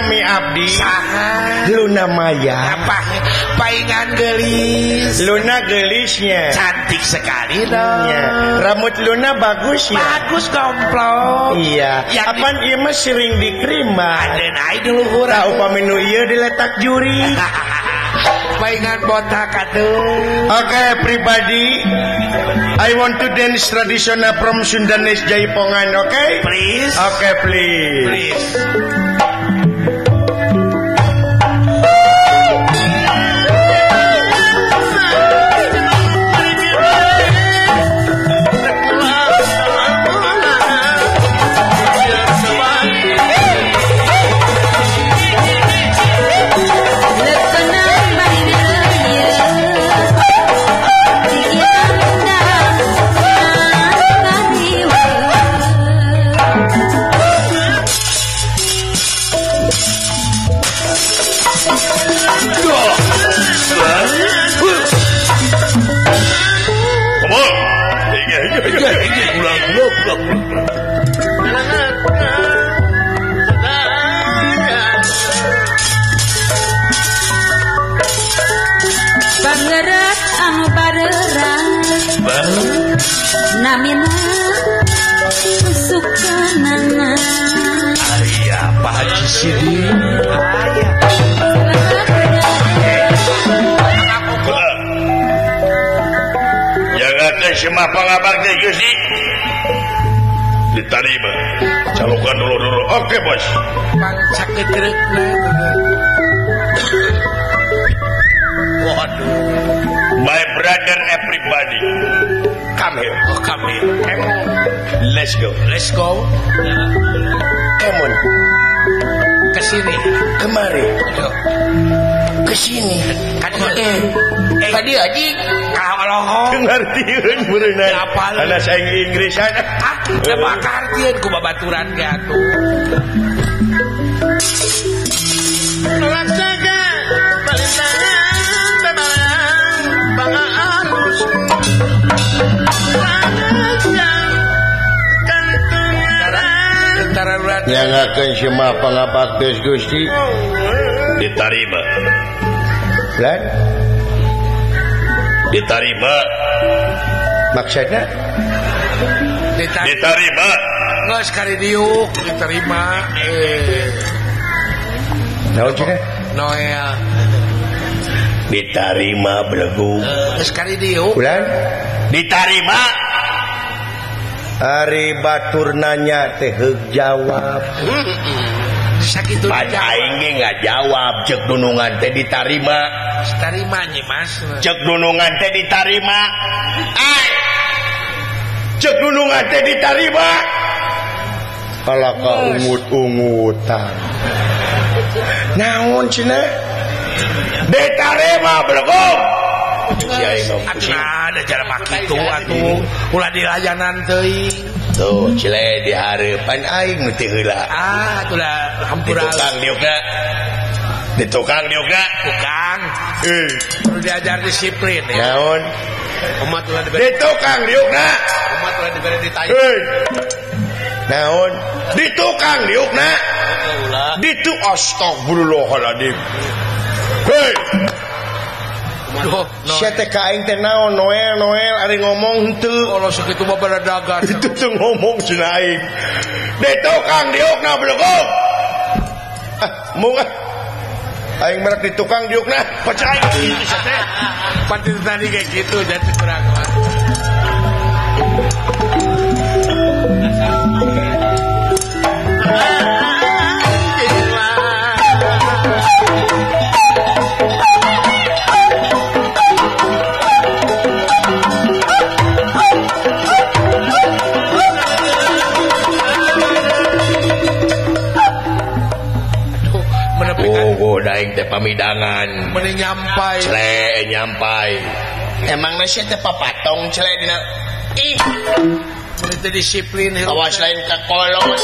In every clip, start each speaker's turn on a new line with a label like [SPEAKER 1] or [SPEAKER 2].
[SPEAKER 1] nami abdi.
[SPEAKER 2] Saha?
[SPEAKER 1] Luna Maya.
[SPEAKER 2] Apa? Paingan gelis.
[SPEAKER 1] Luna gelisnya.
[SPEAKER 2] Cantik sekali dong.
[SPEAKER 1] Ya. Rambut Luna bagus ya.
[SPEAKER 2] Bagus komplok.
[SPEAKER 1] Iya.
[SPEAKER 2] Yang
[SPEAKER 1] Apan ieu mah sering dikrimat.
[SPEAKER 2] Aden ai dulu urang.
[SPEAKER 1] Tah upami nu ieu diletak juri.
[SPEAKER 2] Paingan botak atuh.
[SPEAKER 1] Oke, pribadi. I want to dance tradisional from Sundanese Jaipongan, oke? Okay?
[SPEAKER 2] Please.
[SPEAKER 1] Oke, okay, please.
[SPEAKER 2] Please.
[SPEAKER 3] Pangerat anu barerang namina sukanana.
[SPEAKER 2] Aya Pak Haji Sidi. Aya.
[SPEAKER 4] Jagakeun semah pangabakti Gusti. Diterima. Calokan dulu-dulu. Oke, bos.
[SPEAKER 2] Pangcakeutreukna. Waduh.
[SPEAKER 4] My brother everybody. Come here.
[SPEAKER 2] Oh, come here.
[SPEAKER 4] Come on. Let's go.
[SPEAKER 2] Let's go.
[SPEAKER 1] Come on.
[SPEAKER 2] Ke sini.
[SPEAKER 1] Kemari. Ke sini.
[SPEAKER 2] Tadi aja kalau
[SPEAKER 4] ngartieun meureunna.
[SPEAKER 2] Anas
[SPEAKER 4] aing Inggrisan.
[SPEAKER 2] Ah, teu makartieun ku babaturan ge atuh.
[SPEAKER 1] Laksaga palintangan bebalang banga alus. Nyangakeun semah pangabaktos Gusti.
[SPEAKER 4] Ditarima.
[SPEAKER 1] Lan?
[SPEAKER 4] Ditarima.
[SPEAKER 1] Maksudnya?
[SPEAKER 4] Ditarima.
[SPEAKER 2] Geus kari diuk diterima.
[SPEAKER 1] Naon cenah?
[SPEAKER 2] Noel.
[SPEAKER 4] Ditarima belegu.
[SPEAKER 2] Geus kari diuk.
[SPEAKER 1] Ulan?
[SPEAKER 4] Ditarima.
[SPEAKER 1] Ari batur nanya teh heug jawab.
[SPEAKER 2] Sakitu
[SPEAKER 4] aing ge ngajawab ceuk dunungan teh ditarima.
[SPEAKER 2] Ditarima nyi Mas.
[SPEAKER 4] Ceuk dunungan teh ditarima. Ai. Ceuk dunungan teh ditarima.
[SPEAKER 1] Kalaka ungut-ungutan. Naon cenah?
[SPEAKER 4] Ditarima belegong.
[SPEAKER 2] Ada jalan kitu atuh ulah dilayanan teuing.
[SPEAKER 4] Tuh cile di hareupan aing nu teu heula.
[SPEAKER 2] Ah atuh hampura.
[SPEAKER 4] Di tukang diukna. Di tukang diukna.
[SPEAKER 2] Tukang. Perlu diajar disiplin ya.
[SPEAKER 1] Naon?
[SPEAKER 2] Umat ulah diberi.
[SPEAKER 4] Di tukang diukna.
[SPEAKER 2] Umat ulah diberi ditayu.
[SPEAKER 1] Naon?
[SPEAKER 4] Di tukang diukna. Di tu astagfirullahaladzim. Hei.
[SPEAKER 1] Sia teh ka aing teh naon Noel Noel ari ngomong henteu.
[SPEAKER 2] Allah sakitu mah baradagan.
[SPEAKER 4] Itu teu ngomong cenah aing. Di tukang diukna belegong.
[SPEAKER 1] Ah, mung ah. Aing merek di tukang diukna.
[SPEAKER 4] Percaya itu sia teh.
[SPEAKER 2] Pati tadi kayak gitu jadi kurang mah.
[SPEAKER 4] Daing teh pamidangan
[SPEAKER 2] meni nyampai
[SPEAKER 4] cele nyampai
[SPEAKER 1] emang sia teh papatong cele dina ih
[SPEAKER 2] meni teh disiplin
[SPEAKER 1] awas lain ka kolot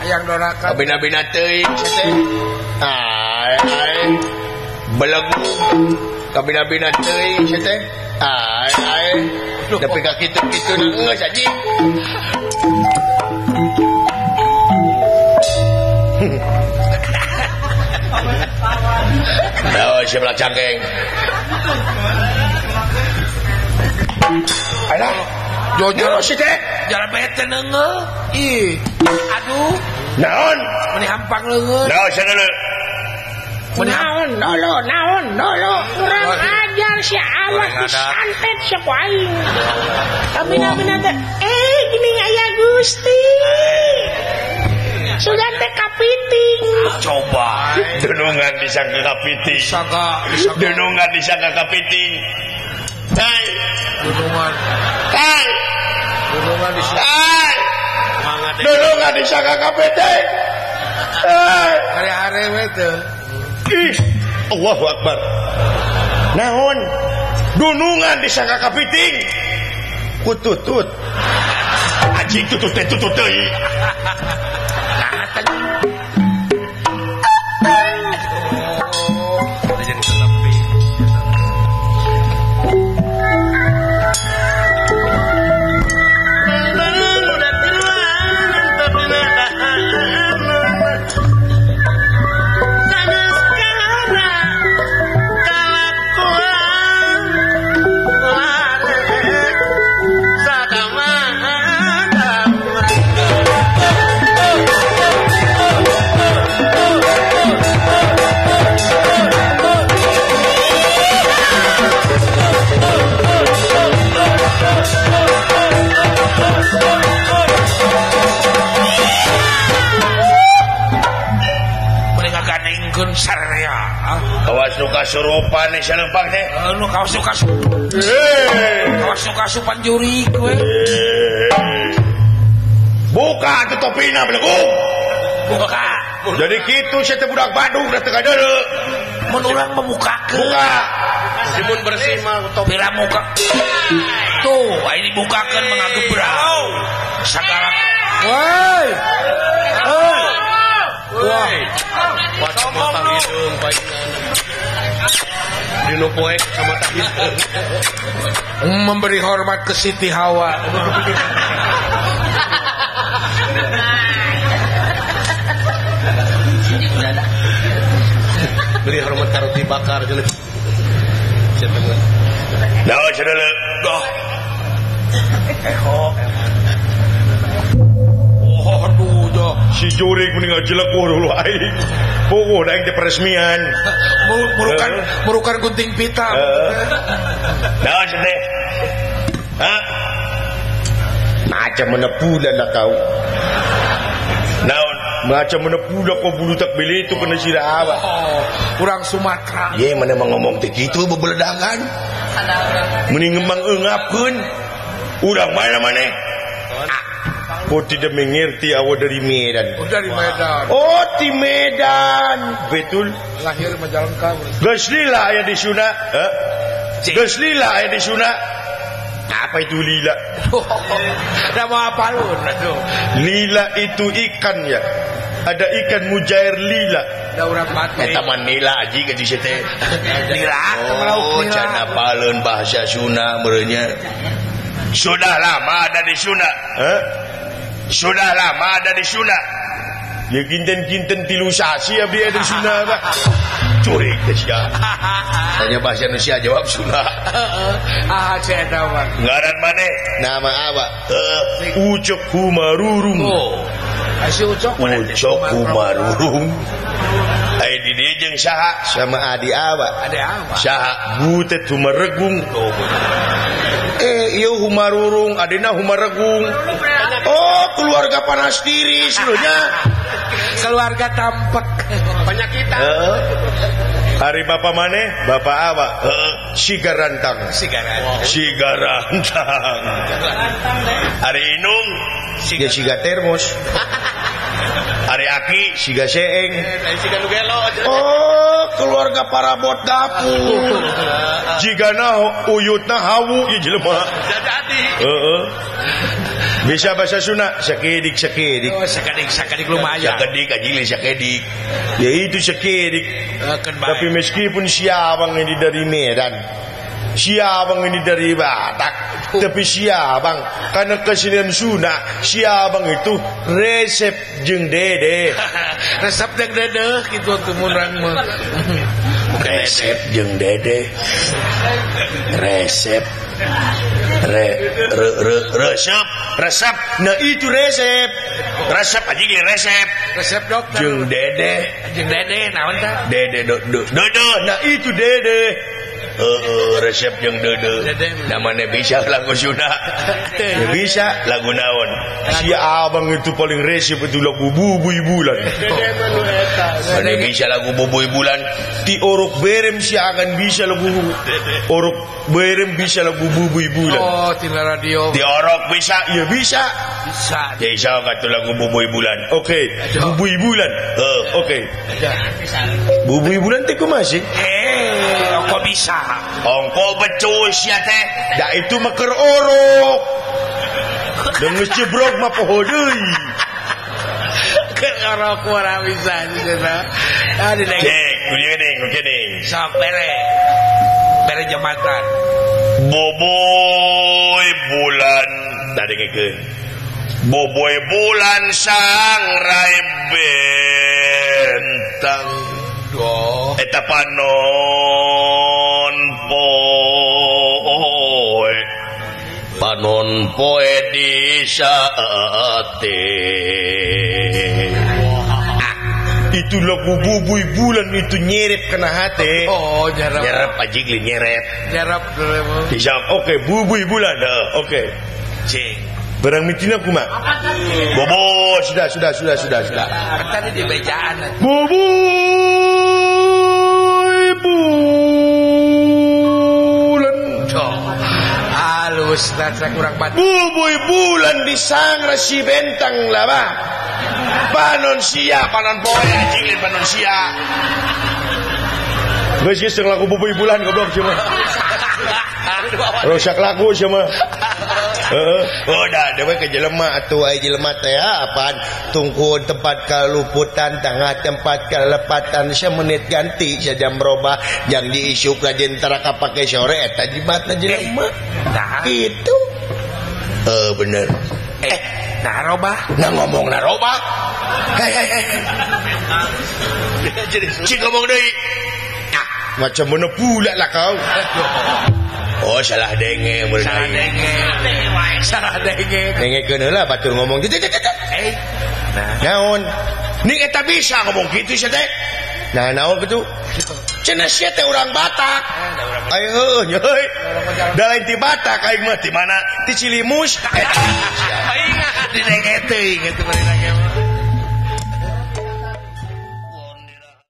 [SPEAKER 2] hayang doraka
[SPEAKER 1] bina-bina teuing sia teh ai ai belegu kabina-bina teuing sia teh ai ai nepi ka kitu-kitu geus anjing.
[SPEAKER 4] Oh, siapa cangkeng. Alah, jojor sih teh.
[SPEAKER 2] Jalan bete neungeul. Ih, aduh.
[SPEAKER 4] Naon?
[SPEAKER 2] Meni hampang leungeun.
[SPEAKER 4] Naon cenah?
[SPEAKER 5] Naon dolo, naon dolo. Kurang ajar si awak disantet si aing. Tapi nabina teh, gini aya Gusti. Sudah teh kapiting.
[SPEAKER 4] Coba dunungan disangka kapiting. Dunungan disangka kapiting. Hai.
[SPEAKER 2] Dunungan.
[SPEAKER 4] Hai.
[SPEAKER 2] Dunungan disangka.
[SPEAKER 4] Hai. Dunungan disangka kapiting. Hai.
[SPEAKER 2] Hare-hare we teh.
[SPEAKER 4] Ih, Allahu Akbar. Naon? Dunungan disangka kapiting. Kututut. Anjing tutut teh tutut deui. Kawas nu kasurupan nih salempang teh.
[SPEAKER 2] Nu kawas nu kasurupan. Kawas nu kasupan jurik we.
[SPEAKER 4] Buka atuh topina belegug.
[SPEAKER 2] Buka.
[SPEAKER 4] Jadi kitu sia teh budak Bandung da teu kadeuleu.
[SPEAKER 2] Mun urang membukakeun.
[SPEAKER 4] Buka.
[SPEAKER 1] Mun bersih mah topi.
[SPEAKER 2] Pira muka. Tuh, aya dibukakeun mengagebrau. Sagala. Woi. Hei. Wah.
[SPEAKER 1] Kacamata hidung palingan. Dinu poek kacamata hidung.
[SPEAKER 2] Memberi hormat ke Siti Hawa.
[SPEAKER 1] Beri hormat ka roti bakar cenah.
[SPEAKER 4] Naon cenah leuh? Doh.
[SPEAKER 2] Eho. Oh, aduh, dah.
[SPEAKER 4] Si jurik mending jelek dulu aing. Puguh aing teh peresmian.
[SPEAKER 2] Merukan gunting pita.
[SPEAKER 4] Naon cenah? Hah? Macam mana pula lah kau. Naon? Macam mana pula kau bulu tak beli itu kena sirah apa?
[SPEAKER 2] Oh, kurang Sumatera.
[SPEAKER 4] Ye, mana mau ngomong teh kitu bebeledagan. Mending ngembang eungapkeun. Urang mana maneh? Kau tidak mengerti awak dari Medan.
[SPEAKER 2] Oh, dari Medan.
[SPEAKER 4] Oh, di Medan. Betul.
[SPEAKER 2] Lahir Majalengka.
[SPEAKER 4] Geus lila aya di Sunda. Heh. Geus lila aya di Sunda. Apa itu lila?
[SPEAKER 2] Nama apa lu? Aduh.
[SPEAKER 4] Lila itu ikan ya. Ada ikan mujair lila.
[SPEAKER 2] Da urang mati.
[SPEAKER 4] Eta mah nila aji ka di teh.
[SPEAKER 2] Nila,
[SPEAKER 4] oh, cenah paleun bahasa Sunda meureunnya. Sudah lama ada di Sunda. Heh. Sudah lama ada di Sunda. Ya kinten-kinten tilu sasi abdi ada di Sunda pak. Curik teh sia. Tanya bahasa Indonesia jawab Sunda.
[SPEAKER 2] Ah cenah mah.
[SPEAKER 4] Ngaran maneh? Nama apa? Ucok Humarurung.
[SPEAKER 2] Oh. Si Ucok.
[SPEAKER 4] Ucok Humarurung. Ai di dieu jeung saha? Sama adi apa?
[SPEAKER 2] Adi apa?
[SPEAKER 4] Saha? Butet Humaregung. Ieu Humarurung, adina Humaregung. Oh, keluarga panas diri sebenarnya.
[SPEAKER 2] Keluarga tampak.
[SPEAKER 1] Penyakitan.
[SPEAKER 4] Hari bapak maneh? Bapak apa? Sigarantang.
[SPEAKER 2] Sigarantang.
[SPEAKER 4] Sigarantang. Hari inung? Siga siga termos. Hari aki? Siga seeng. Oh, keluarga parabot dapur. Jigana uyutna hawu ieu jelema. Heeh. Bisa bahasa Sunda sakedik sakedik.
[SPEAKER 2] Oh, sakedik sakedik lumayan.
[SPEAKER 4] Sakedik aja sakedik. Ya itu sakedik. Tapi meskipun si abang ini dari Medan, si abang ini dari Batak, tapi si abang karena kesenian Sunda, si abang itu resep jeung dede.
[SPEAKER 2] Resep jeung dede gitu tuh mun urang mah.
[SPEAKER 4] Resep jeung Dede. Resep. Re re re resep, resep. Nah itu resep. Resep anjing resep.
[SPEAKER 2] Resep dokter.
[SPEAKER 4] Jeung Dede.
[SPEAKER 2] Jeung Dede naon tah?
[SPEAKER 4] Dede do do. Dodo. Nah itu Dede. Resep jeung Dede. Namanya bisa lagu Sunda. Ya bisa lagu naon. Si abang itu paling resep itu lagu Bubuy Bulan. Mana bisa lagu Bubuy Bulan? Ti orok berem si akan bisa lagu orok berem bisa lagu Bubuy Bulan.
[SPEAKER 2] Oh, ti radio.
[SPEAKER 4] Ti orok bisa, ya bisa.
[SPEAKER 2] Bisa.
[SPEAKER 4] Bisa kata lagu Bubuy Bulan. Oke, Bubuy Bulan. Oke. Bubuy Bulan teh kumaha sih?
[SPEAKER 2] Kok bisa?
[SPEAKER 4] Ongko becus ya teh. Da itu mah keur orok. Deungeus jebrog mah poho deui.
[SPEAKER 2] Keur orok ora bisa cenah. Ah di
[SPEAKER 4] Cek, kuning kuning.
[SPEAKER 2] Sok bere. Bere jembatan.
[SPEAKER 4] Boboy bulan tadi ngekeun. Boboy bulan sangrai bentang.
[SPEAKER 2] Oh.
[SPEAKER 4] Eta panon poe. Panon poe di saate. Itu lagu Bubuy Bulan itu nyerep kena hati.
[SPEAKER 2] Oh, nyerep.
[SPEAKER 4] Nyerep aja gini nyerep.
[SPEAKER 2] Nyerep.
[SPEAKER 4] Bisa, oke, Bubuy Bulan. Oke.
[SPEAKER 2] Cing.
[SPEAKER 4] Barang mitina kumaha? Bobo, sudah.
[SPEAKER 2] Tadi di bejaan.
[SPEAKER 4] Bubuy Bulan.
[SPEAKER 2] Oh, halus, saya kurang bat.
[SPEAKER 4] Bubuy Bulan disangra si bentang lah, bah. Panon sia, panon poe, anjing panon sia. Geus geus lagu Bubuy Bulan goblok sia mah. Rusak lagu sia mah. Oh dah, dewe ke jelema atuh aya jelema teh apaan tungkun tempat kaluputan tangah tempat kalepatan semenit ganti sajam robah jang diisuk rajin tara kapake sore eta jibatna jelema.
[SPEAKER 2] Nah,
[SPEAKER 4] kitu. Bener.
[SPEAKER 2] Nah robah,
[SPEAKER 4] nah ngomong nah robah. Hei. Cik ngomong deui. Ah, macam mana pula lah kau. Oh, salah denge meureun.
[SPEAKER 2] Salah denge. Salah denge.
[SPEAKER 1] Dengekeun heula batur ngomong.
[SPEAKER 2] Nah,
[SPEAKER 4] naon? Ning eta bisa ngomong kitu sia teh. Nah, naon kitu? Cenah sia teh urang Batak. Ayo heueuh nya euy. Da lain ti Batak aing mah ti mana? Ti Cilimus.
[SPEAKER 2] Aing di denge teuing kitu meureun.